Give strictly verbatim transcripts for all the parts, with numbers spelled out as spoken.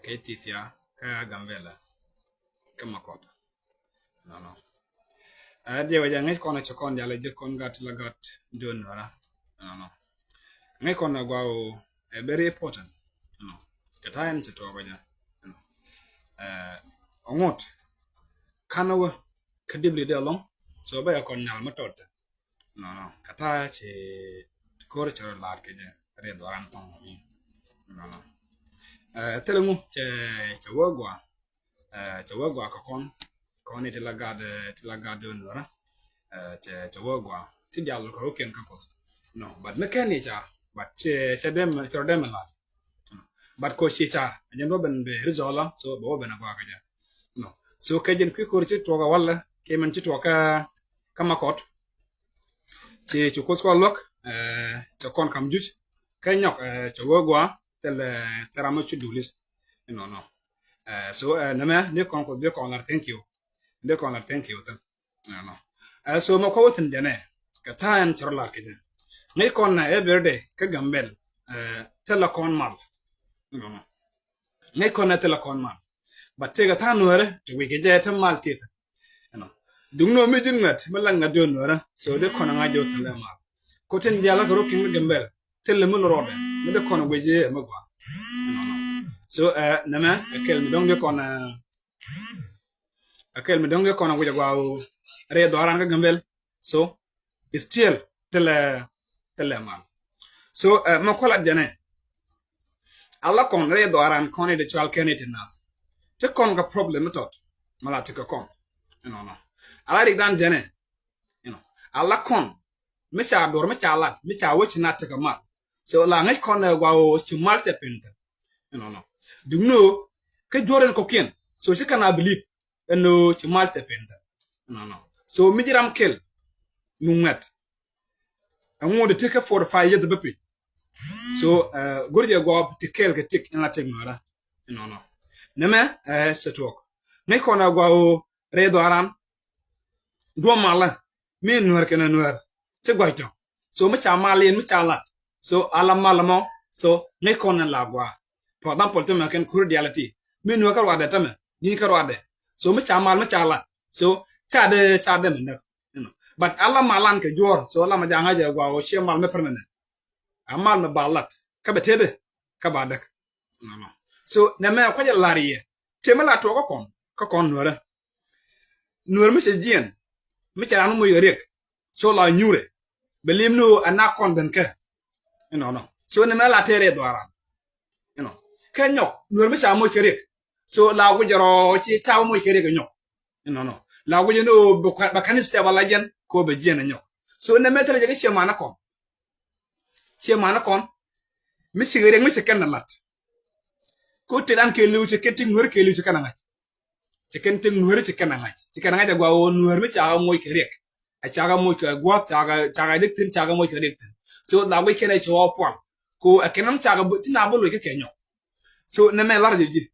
kɛ Ethiopia, kä Gambela, kä Makɔt. Nɔnɔ. Ɛ, diɛ wä jɛ ŋäc kɔn cɛ kɔn dial jɛ kɔn gat la gat duun wara. Nɔnɔ. Ŋäc kɔn gua o, ɛ, very important. Nɔnɔ. Kɛ ta̱a̱ ɛn cɛ tuɔk wä jɛ. Nɔnɔ. Ɛ, ɔŋot. Kan wä kä dibli dee lɔŋ. So bä yɛ kɔn nyal ma tɔt. Nɔnɔ. Kɛ ta̱a̱ cɛ kor cɛ rɔ laat kɛ jɛ. Rɛ dhɔran tɔŋ. Nɔnɔ. Ɛ, thilɛ ŋu cɛ, cɛ wä gua. Ɛ, cɛ wä gua kɛ kɔn, kɔn i̱ ti la gat, ɛ, ti la gat dee nuɔrä. Ɛ, cɛ, cɛ wä gua ti dial kɛ rɔ kiɛn kä Kuɔth. No, but mi kɛn i̱ ca, but cɛ, cɛ dem, cɛ rɔ dem lat. But kɔ ci ca, a jɛn wä ben bɛ result la, so bɛ wä ben a gua kɛ jɛ. No, so kɛ jɛn kui̱ kor ci tuɔk a walɛ, kɛ mɛn ci tuɔk kä, kä Makɔt. Ci, ci Kuoth kɔ luäk, ɛ, cɛ kɔn kam juc. Kɛ nyɔk, ɛ, cɛ wä gua, thilɛ, thilɛ ram mi ci dulis. Nɔnɔ. Ɛ, so, ɛ, nɛmɛ, ni kɔn Kuoth bi kɔn lar thank you. Bi kɔn lar thank you thin. Nɔnɔ. Ɛ, so, mɛ kɔ wä thin jɛnɛ. Kɛ ta̱a̱ ɛn cɛ rɔ lar kɛ jɛ. Ŋäc kɔn nɛ every day, kä Gambel. Ɛ, thilɛ kɔn mal. Nɔnɔ. Ŋäc kɔn nɛ thilɛ kɔn mal. But tëëkɛ ta̱a̱ nuɛrɛ, ti wi̱i̱ kɛ jɛ ti mal ti thin. You know. Duŋni ɔ mi ji̱n ŋuɛt, mi la ŋuɛt jɛ nuɛrɛ. So, dee kɔn ŋa̱c jɛ wä thilɛ mal. Ko tin dial la kɛ rɔ kiɛn mi Gambel. Thilɛ mi lɔ rɔɔdɛ. Mi dee kɔn guic jɛ mi gua. You know, no. So, ɛ, nɛmɛ, ɛ kɛl mi dɔ̱ŋ dee kɔn, ɛ, ɛ kɛl mi dɔ̱ŋ dee kɔn guic a gua o. Rɛ dhɔran kä Gambel. So, still, thilɛ, thilɛ mal. So, ɛ, mɛ kualat jɛnɛ. Ala kɔn rɛ dhɔran kɔn i̱ dee cual kɛn i̱ ti nath. Ti kɔn ka problem mi tɔt. Ma la ti kɛ kɔn. You know, no. Ala rik dan jɛnɛ. You know. Ala kɔn. Mi ca duɔr, mi ca lat, mi ca wä ci nath ti kɛ mal. So, la ŋäc kɔn ɛ gua o ci mal tɛ pin kɛ. You know, no. Duŋni o, kä juɔr in kɔkiɛn. So, ci kɛn a believe. Ɛn ɣöö ci mal tɛ pin thɛ. Nɔnɔ. So mi ji̱ ram kɛl mi ŋuɛt. Ɛŋu di ti kä forty five years bä piny. So, ɛ, go̱r jɛ guɔ ti kɛl kɛ tik in la tik nuɛrä. Nɔnɔ. Nɛmɛ, ɛ, cɛ tuɔk. Ŋäc kɔn ɛ guɔ ɣöö rɛy dhɔaran. Duɔ malä. Mi nuɛr kɛnɛ nuɛr. Ci gua̱c tɔ. So mi ca mal in mi ca lat. So ala mal mɔ. So ŋäc kɔn in la guɔ. For example, ti mɛ kɛn kuri diality. Mi nuɛr kä ruadɛ ti mɛ. Nyi kä ruadɛ. So mi ca mal mi ca lat. So ca dee ca dee mi näk. You know. But ala malan kɛ juɔr. So ala ma jaŋa jɛ guɔ wä ciɛ mal mi permanent. A mal mi ba lat. Kä bɛ tëëdɛ. Kä ba däk. Nɔnɔ. So nɛmɛ kuacɛ lar yɛ. Tëë mi la tuɔk kä kɔn. Kä kɔn nuɛrä. Nuɛr mi cɛ jiɛn. Mi cɛ ran mi moc kɛ riɛk. So la nyurɛ. Bɛ lim ni ɣöö ɛ nak kɔn ben kɛ. Inɔnɔ. So nɛmɛ la tëë rɛy dhɔaran. You know. Kɛ nyɔk. Nuɛr mi ca moc kɛ riɛk. So la guic rɔ ci ca moc kɛ riɛk ɛ nyɔk. Inɔnɔ. La guic ni ɣöö bɛ kani step ala jiɛn. Kɛ ɣöö bɛ jiɛn ɛ nyɔk. So nɛmɛ thilɛ jɛ kɛ ciɛ manä kɔn. Ciɛ manä kɔn. Mi cikɛ riɛk mi ci kɛn ɛ lat. Ko te dan kɛ liw ci kɛn tik nuɛr kɛ liw ci kɛn ɛ ŋa̱c. Ci kɛn tik nuɛr ci kɛn ɛ ŋa̱c. Ci kɛn ɛ ŋa̱c ɛ gua ɣöö nuɛr mi ca kɛ moc kɛ riɛk. Ɛ ca kɛ moc kɛ gua̱th ca kɛ, ca kɛ dik thi̱n ca kɛ moc kɛ riɛk thi̱n. So la guic kɛn ɛ ci ɣɔw pual. Ko ɛ kɛn ɔn ca kɛ ti na bi loc kä kɛ nyɔk. So nɛmɛ lar jɛ ji̱.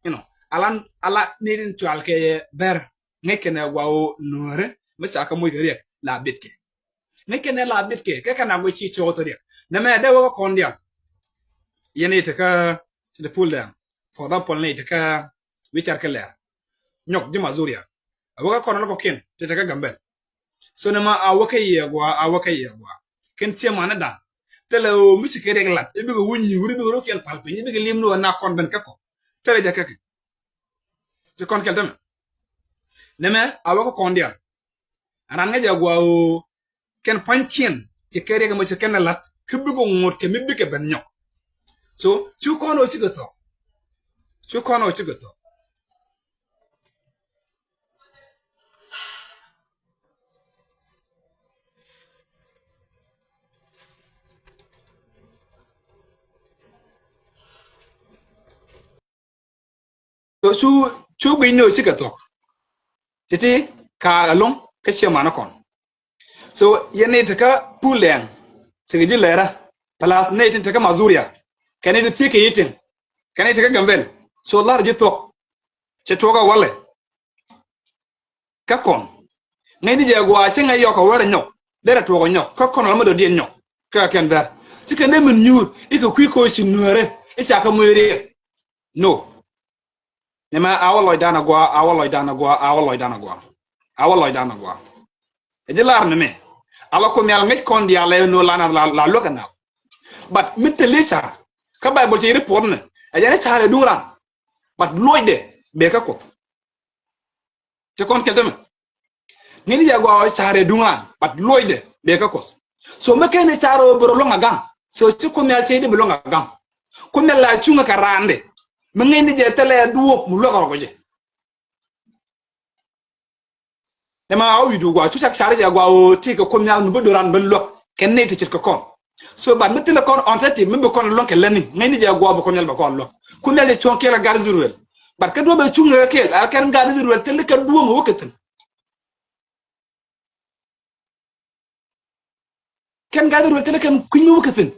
You know, ala, ala ni din cual kɛ bɛr. Ŋäc kɛn ɛ gua ɣöö nuɛrɛ mi ca kɛ moc kɛ riɛk la bit kɛ. Ŋäc kɛn ɛ la bit kɛ kɛ kɛn a guic ci cuɔth riɛk. Nɛmɛ dee wä kä kɔn dial. Yɛn i̱ ti kä ti pul dɛm. For example ni ti kä wi̱i̱ car kɛ lɛr. Nyɔk ji̱ Mazuria. A wä kä kɔn lɔ kɔkiɛn ti ti kä Gambel. So nɛmɛ a wä kä yɛ gua a wä kä yɛ gua. Kɛn ciɛ manä da̱ŋ. Thilɛ ɣöö mi ci kɛ riɛk lat i̱ bikɛ wä nyuur i̱ bikɛ rɔ kiɛn pal piny i̱ bikɛ lim ni ɣöö na kɔn ben kä kɔ. Thilɛ jɛ kä kɛ. Ti kɔn kɛl tämɛ. Nɛmɛ a wä kä kɔn dial. Ran ŋäc a gua ɣöö kɛn pua̱nykiɛn ci kɛ riɛk ɛmɔ ci kɛn ɛ la̱t kä bikɛ ŋot kɛ mi bikɛ ben nyɔk. So cu kɔn ɣöö cikɛ thɔk. Cu kɔn ɣöö cikɛ thɔk. So cu, cu guic ni ɣöö cikɛ thuɔ̱k. Ti̱ti̱ ka ɛlɔ̱ŋ kä ciɛ manä kɔn. So yɛn ni ti kä pul lɛŋ cikɛ ji̱ lɛrä. Plus ni ti ti kä Mazuria kɛn ni ti thiek kɛ yi tiŋ kɛn ni ti kä Gambel. So lar ji̱ thuɔ̱k. Cɛ tuɔk a walɛ. Kä kɔn ŋäcni jɛ gua̱a̱ ci ŋäc yɔk kɛ wärɛ nyɔk derɛ tuɔɔk ɛ nyɔk kä kɔn ɔl mi dɔ̱diɛn nyɔk kä kɛn bɛr. Ci kɛn dee min nyuur i̱ kɛ kui̱ ko̱ ci nuäärɛ i̱ ca kä moc riɛk. No. Nɛmɛ a wä lɔcdan a gɔaa, a wä lɔcdan a gɔaa, a wä lɔcdan a gɔaa. A wä lɔcdan a gɔaa. Ɛ ji̱ lar nɛmɛ. A la Kuoth Nhial ŋäc kɔn diaal ɛ nöö la na la, la luäk ɛ nath. But mi thil i̱ car. Kä Baibol cɛ report nɛ. Ɛ jɛn i̱ car ɛ duŋ ran. But luɔcdɛ bɛ kä Kuoth. Cɛ kɔn kɛl tämɛ. Ŋäcni jɛ gɔaa car ɛ duŋ ran, but luɔcdɛ bɛ kä Kuoth. So mi kɛn i̱ car ɛ bɛ rɔ luäŋ a gaŋ. So ci Kuoth Nhial cɛ i̱ di bi luäŋ a gaŋ. Kuoth Nhial la cuŋ ɛ kɛ raandɛ. Mi ŋäcni jɛ thilɛ duɔ̱ɔ̱p mi luäk rɔ kɛ jɛ. Nɛmɛ a wä wi̱i̱du gɔaa, cu cak car jɛ gɔaa ɣöö tëëkɛ Kuoth Nhial mi bi do̱ran ben luäk kɛ nɛy ti ce̱tkɛ kɔn. So but mi thilɛ kɔn on thirty mi bi kɔn luäŋ kɛ lätni, ŋäcni jɛ gɔaa bi Kuoth Nhial bɛ kɔn luäk. Kuoth Nhial jɛ cuɔ̱ŋ kɛɛl kɛ gaat Israel. But kä duɔ̱ɔ̱p ɛ cuŋ ɛ kɛɛl, ɛ kɛn gaat Israel thilɛ kɛ duɔ̱ɔ̱p mi wä kɛ thi̱n. Kɛn gaat Israel thilɛ kɛn kui̱ny mi wä kɛ thi̱n.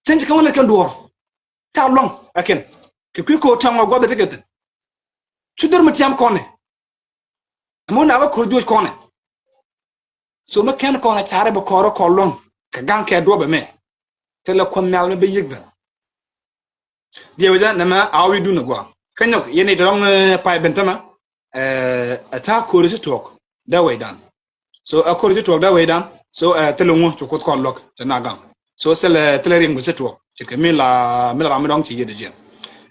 Cɛn ci kɛn wä lɛ kɛn duɔ̱ɔ̱r. Ca luäŋ ɛ kɛn. Kɛ kui̱ ko̱o̱t tiam ŋɔ gua̱th ɛ ti kɛ thi̱n. Cu dhör mi tiam kɔnɛ. Ɛmɛ wä na bä ko̱r juɔc kɔnɛ. So mi kɛn kɔn a carɛ bi kɔrɛ kɔn luäŋ kɛ gaŋ kɛ duɔ̱p ɛmɛ. Thilɛ Kuoth Nhial mi bi yiëk ben. Diɛ wecä nɛmɛ a wi̱i̱ dun a gɔaa. Kä nyɔk yɛn i̱ dɔ̱ŋ, eh, pay ben tämɛ, eh, a ta̱a̱ ko̱ri ci tuɔɔk dee wecdan. So a ko̱ri ci tuɔɔk dee wecdan. So, eh, thilɛ ŋu cu Kuoth kɔn luäk cɛ na gaŋ. So thilɛ, thilɛ riɛm kɛ ci tuɔɔk. Ci kɛ mi la, mi la ram mi dɔ̱ŋ ci yiëë di jiɛn.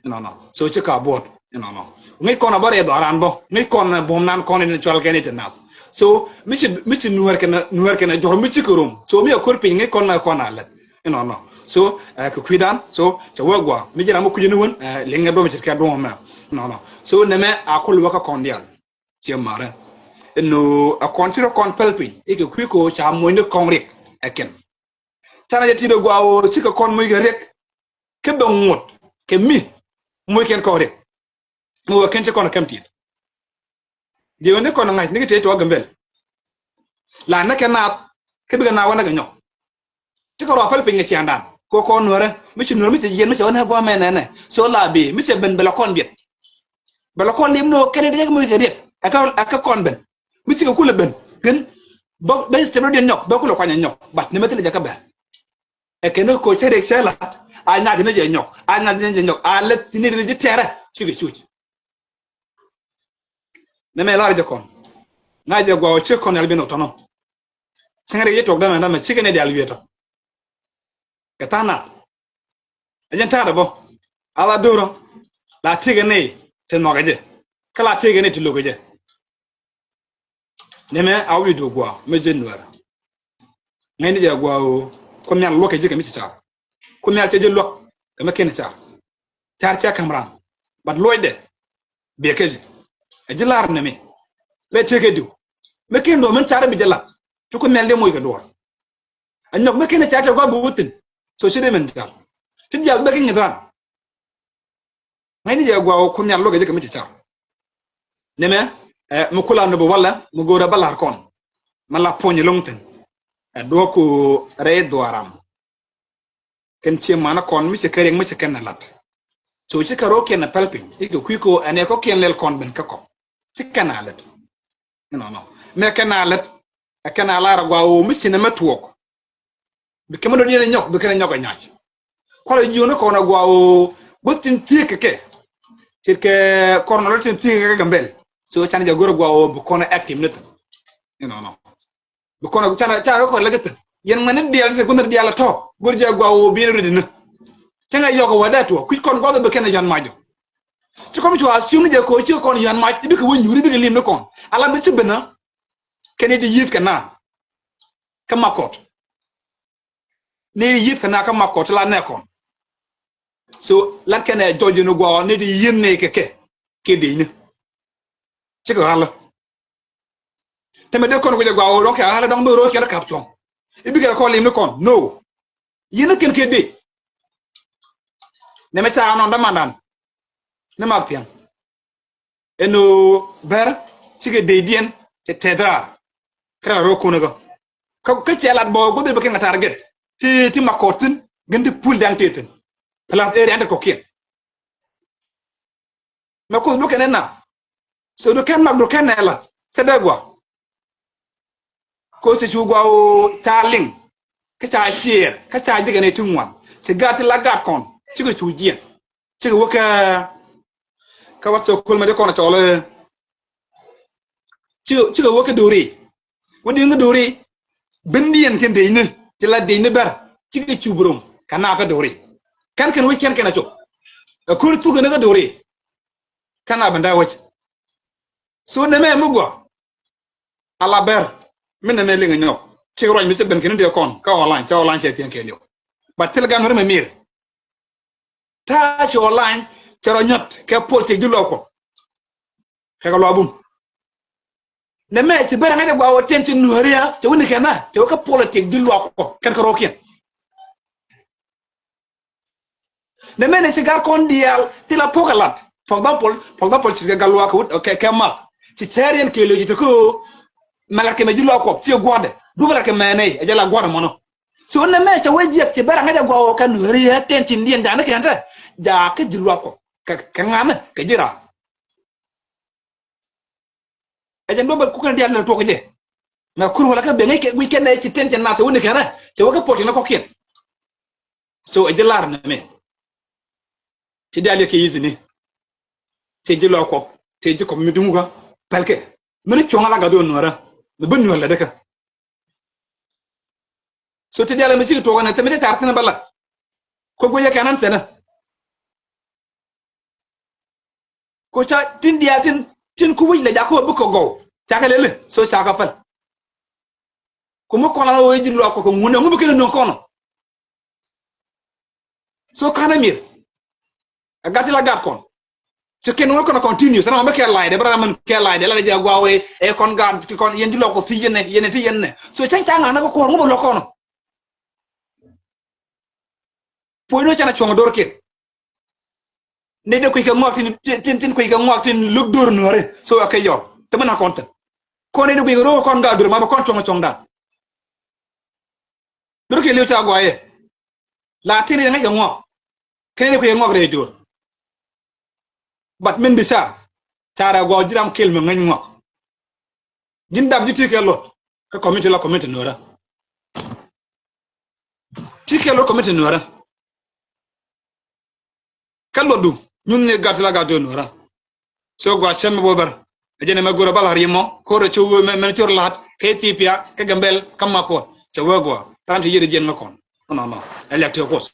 Inɔnɔ. So ci ka buɔt. Inɔnɔ. Ŋäc kɔn a bä rɛy dhɔaran bä. Ŋäc kɔn a buɔ̱m nan kɔn in cual kɛn i̱ ti nath. So mi ci, mi ci nuäär kɛn, nuäär kɛn a jɔr mi ci kɛ rom. So mi a ko̱r piny ŋäc kɔn mɛ kɔn a lät. Inɔnɔ. So, eh, kɛ kui̱dan. So cɛ wee gɔaa. Mi ji̱ ram mi kui̱c ni wän, eh, liŋɛ duɔ̱m ce̱tkɛ duɔ̱m mɛ. Inɔnɔ. So nɛmɛ a kul wä kä kɔn diaal. Ciɛ marɛ. Inɔ a kɔn ci rɔ kɔn päl piny. Ikɛ kui̱ ko ca moc ni kɔn riɛk. Ɛ kɛn. Canɛ jɛ ti̱i̱t ɛ gɔaa ɣöö cikɛ kɔn moc kɛ riɛk. Kä bɛ ŋot kɛ mi moc kɛn kɔn riɛk. Mi wee kɛn ci kɔn ɛ kɛm ti̱i̱t. Diɛ wee ni kɔn ɛ ŋa̱c ni kɛ tëë tɔɔ Gambɛl. La näk kɛ naath kä bikɛ naath wä näk kɛ nyɔk. Ti kɛ rɔ a päl piny kɛ ciaaŋdan kɛ kɔn nuäärä mi ci nuäärä mi ci yiɛn mi ci wä näk gua̱a̱th mɛ nɛnɛ. So la bi mi ci ben bɛ la kɔn biɛt. Bɛ la kɔn li̱em ni ɣöö kɛn i̱ riɛk moc kɛ riɛk. Ɛ kä, ɛ kä kɔn ben mi cikɛ kulɛ ben. Kɛn bä, bä step rɔ diɛn nyɔk bä kulɛ kuany ɛ nyɔk. But ni mɛ thilɛ jɛ kä bɛr. Ɛ kɛn ni ko cä riɛk cä lat a nyath ni jɛ nyɔk, a nyath ni jɛ nyɔk, a lät ni ri ji̱ tɛrɛ cikɛ cuc. Nɛmɛ lar jɛ kɔn. Ŋa̱c jɛ gɔaa ɔ ci kɔn yal bi nɔ tɔnɔ. Cäŋ riɛk ji̱ tuɔk dämɛ dämɛ cikɛ ni diaal wiee tɔ. Kɛ tha̱a̱ŋ nath. Ɛ jɛn ta̱a̱dɛ bä. A la dhorä. La tëëkɛ ni ti nhɔkɛ jɛ. Kä la tëëkɛ ni ti lo̱kɛ jɛ. Nɛmɛ a wi̱i̱ duɔ̱ɔ̱k gua̱a̱ mi ji̱ nuäärä. Ŋäcni jɛ gɔaa ɣöö Kuoth Nhial luäk kɛ ji̱ kɛ mi ci car. Kuoth Nhial cɛ ji̱ luäk kɛ mi ken car. Car cɛ ka̱m ran. But luɔcdɛ biɛ kɛ ji̱. Ɛ ji̱ lar nɛmɛ. Lɛ tëëkɛ diw. Mi ken duɔ̱ɔ̱r min car bi jɛ la̱t. Ci Kuoth Nhial dee moc kɛ duɔ̱ɔ̱r. A nyɔk mi ken car tɛ gɔaa bi wä thi̱n. So ci dee min car. Ti diaal bek i̱ ŋi̱th ran. Ŋäcni jɛ gɔaa ɣöö Kuoth Nhial luäk kɛ ji̱ kɛ mi ci car. Nɛmɛ, eh, mi kula nɔ bi walɛ mi go̱o̱rä bä la̱r kɔn. Mi la puɔ̱ny lo̱ŋ thi̱n. Ɛ duɔ̱ɔ̱k rɛy dhuaaram. Kɛn ciɛ manä kɔn mi ci kɛ riɛk mi ci kɛn ɛ la̱t. So ci kɛ ro̱o̱kiɛn ɛ päl piny ikɛ kui̱ ko ɛn ɛ kɔ̱kiɛn lɛl kɔn ben kä kɔp. Ci kɛn a lät. Inɔnɔ. Mɛ kɛn a lät. Ɛ kɛn a lar a gɔaa ɣöö mi ci nɛmɛ tuɔɔk. Bi kɛ mi dɔ̱diɛn ɛ nyɔk bi kɛn ɛ nyɔk ɛ nyac. Kualɛ jiöni kɔn ɛ gɔaa ɣöö guäth tin thiek kɛ kɛ. Ce̱tkɛ kɔr nɔ lät tin thiek kɛ kɛ Gambɛl. So canɛ jɛ go̱r ɛ gɔaa ɣöö bi kɔn ɛ active ni thi̱n. Inɔnɔ. Bi kɔn ɛ canɛ canɛ kɔn lɛ kɛ thi̱n. Yɛn ŋuɛni diaal ti guäth ni diaal ɛ tɔ̱ go̱r jɛ ɛ gɔaa ɣöö bi ni rɛdi ni. Cäŋɛ yɔk ɛ wä dee tuɔ kui̱c kɔn guath ɛ bi kɛn ɛ yɔ̱a̱n mac jɔ. Ci kɔn mi cu assume ni jɛ ko̱ ci kɔn yɔ̱a̱n mac i̱ bikɛ wä nyuuri bikɛ lim ni kɔn. Ala mi ci ben ɛ. Kɛn i̱ di yi̱th kɛ na. Kä Makɔt. Ni di yi̱th kɛ na kä Makɔt ti la nɛ kɔn. So lat kɛn ɛ jɔc in guɔ ni di yi̱th ni kɛ kɛ. Kɛ di ni. Cikɛ ɣalä. Tɛmɛ dee kɔn guic ɛ guɔ dɔ̱ŋ kɛ ɣalä dɔ̱ŋ bi ro̱o̱ kɛn kä kap cuɔ̱ŋ. I̱ bikɛ kɔn lim ni kɔn. No. Yi̱th ni kɛn kɛ di. Nɛmɛ ca nɔn dämandan. Ni mak thiaŋ. Ɛn ɣöö bɛr cikɛ dee diɛn cɛ tɛth raar. Kä rɛl rɔ kun kä kä cɛ lat bɔ guth bɛ kɛn kɛ target ti ti Makɔt thi̱n gin ti pul daŋ tëë thi̱n. Plus area ti kɔkiɛn. Mɛ kuth lukɛn ɛn na. So du kɛn mak du kɛn nɛ lat sɛ dee gua. Ko cɛ cu gua ɣöö ca liŋ kä ca ciɛɛr kä ca jikɛ ni ti ŋuan ci gat ti la gat kɔn cikɛ cu jiɛn. Cikɛ wä kɛ Kä wat thok köl mɛ di kɔn a cɔl ɛ. Cikɛ, cikɛ wä kä do̱ri. Wä di̱n kä do̱ri. Bendiɛn kɛn dec ni. Ti la dec ni bɛr. Cikɛ cup rom. Kɛ na kä do̱ri. Kɛn kɛn wec kɛn kɛn a cop. Ɛ ko̱r thuk kɛn kä do̱ri. Kɛn a ben da wec. So nɛmɛ mi gua. Ala bɛr. Mi nɛmɛ liŋ nyɔk. Cikɛ ruac mi cɛ ben kɛn ni dee kɔn. Kä online. Cɛ online cɛ thiɛn kɛn yɔk. But thil gan wɛr mɛ mir. Ta̱a̱ ci online cɛ rɔ nyɔt kɛ politik ji̱ luɔk kɔ. Kɛ kɛ luɔk bum. Nɛmɛ ci ben a ŋäc ɛ gɔaa wä tɛn ci nuääri a cɛ wä ni kɛn a cɛ wä kä politik ji̱ luɔk kɔ kɛn kɛ rɔɔkiɛn. Nɛmɛ ni ci gar kɔn diaal thil a thok ɛ lat. For example, for example, ci kɛ gat luɔk kɛ wut kɛ, kɛ mak. Ci cɛɛr yɛn kɛ lo̱c ci te kä ɣöö mɛ lat kɛ mɛ ji̱ luɔk kɔ ci gua̱dɛ. Duɔ̱p ɛ lat kɛ mɛ nɛy ɛ jɛ la gua̱dɛ mɔnɔ. So nɛmɛ cɛ wee jiɛk ci bɛr a ŋäc a gɔaa wä kɛ nuääri ɛ tɛn tin diɛn ja̱a̱n kɛn te ja̱a̱ kä ji̱ luak kɔ kɛ, kɛ ŋa̱n kɛ ji̱ raar. Ɛ jɛn duɔ̱p bɛ kukɛn diaal lɛ tuɔk jɛ. Mɛ kur wala kä bɛ ŋäc kɛ guic kɛn nɛ ci tɛn cɛ nath wä ni kɛn rɛ cɛ wä kä pɔt tin kɔkiɛn. So ɛ ji̱ lar nɛmɛ. Ci diaal yɛ kɛ yi̱th ni. Ci ji̱ luak kɔ ci ji̱ kɔ mi duŋ wä kä pɛl kɛ. Mini cuɔ̱ŋ ala gat duɔ̱n nuäärä mi bi nuäär lɛ däkä. So ti diaal mi cik tuɔk ɛn ɛ thɛmɛ cɛ car thin bä la. Kuɛ guic ɛ kɛn an thɛnä. Ku ca tin diaal tin, tin ku wi̱c lɛ jakä wä bi kɛ gɔw. Ca kɛ lɛli. So ca kɛ päl. Ku mi kɔn an wä ji̱ luak kɔ kɛ ŋun ɛ ŋu bi kɛn ɛ nuɔ̱ŋ kɔn ɔ. So ka̱n ɛ mir. A gat ti la gat kɔn. Ci kɛn wä kɔn a continue. Sɛn ma bä kɛ la̱a̱cdɛ bä ram mɛn kɛ la̱a̱cdɛ la jɛ gua wee ɛ kɔn gat kɔn yɛn ji̱ luɔk kɔ thi yɛn nɛ yɛn ti yɛn nɛ. So cɛn ca ŋa̱n a kɛ kuɔr ŋu bä luɔk kɔn. Puɔ̱ny ni cɛn a cuɔ̱ŋ a do̱r kiɛ. Ni dee kui̱ kɛ ŋuak tin, tin, tin kui̱ kɛ ŋuak tin luk do̱r nuɔ̱ri. So a kɛ yɔr. Te mɛn a kɔn thin. Kɔn ni dee kui̱ kɛ ro̱o̱k kɔn gat do̱r ma bä kɔn cuɔ̱ŋ a cuɔ̱ŋ dan. Do̱r kiɛ liw ca gua yɛ. La tin ni dee ŋäc kɛ ŋuak. Kɛn ni kui̱ ŋuak rɛy jo̱o̱r. But min bi car. Car a guaw ji̱ ram kil mi ŋäc ŋuak. Ji̱n dap ji̱ ti kɛ luɔt. Kä community la community nuɔrä. Ti kɛ luɔt community nuɔrä. Kä luɔtdu nyun ni gat ti la gat ti nuɔrä. So gua cɛn mi bo bär. Ɛ jɛn ɛmɛ go̱rɛ bä la̱r yɛ mɔ ko̱rɛ ci wee mɛn ci rɔ la̱t kä Ethiopia kä Gambel kä Makot. Cɛ wee gua ran ti yiëri jiɛn ŋä kɔn. Nɔ nɔ nɔ ɛ liak ti kuɔth.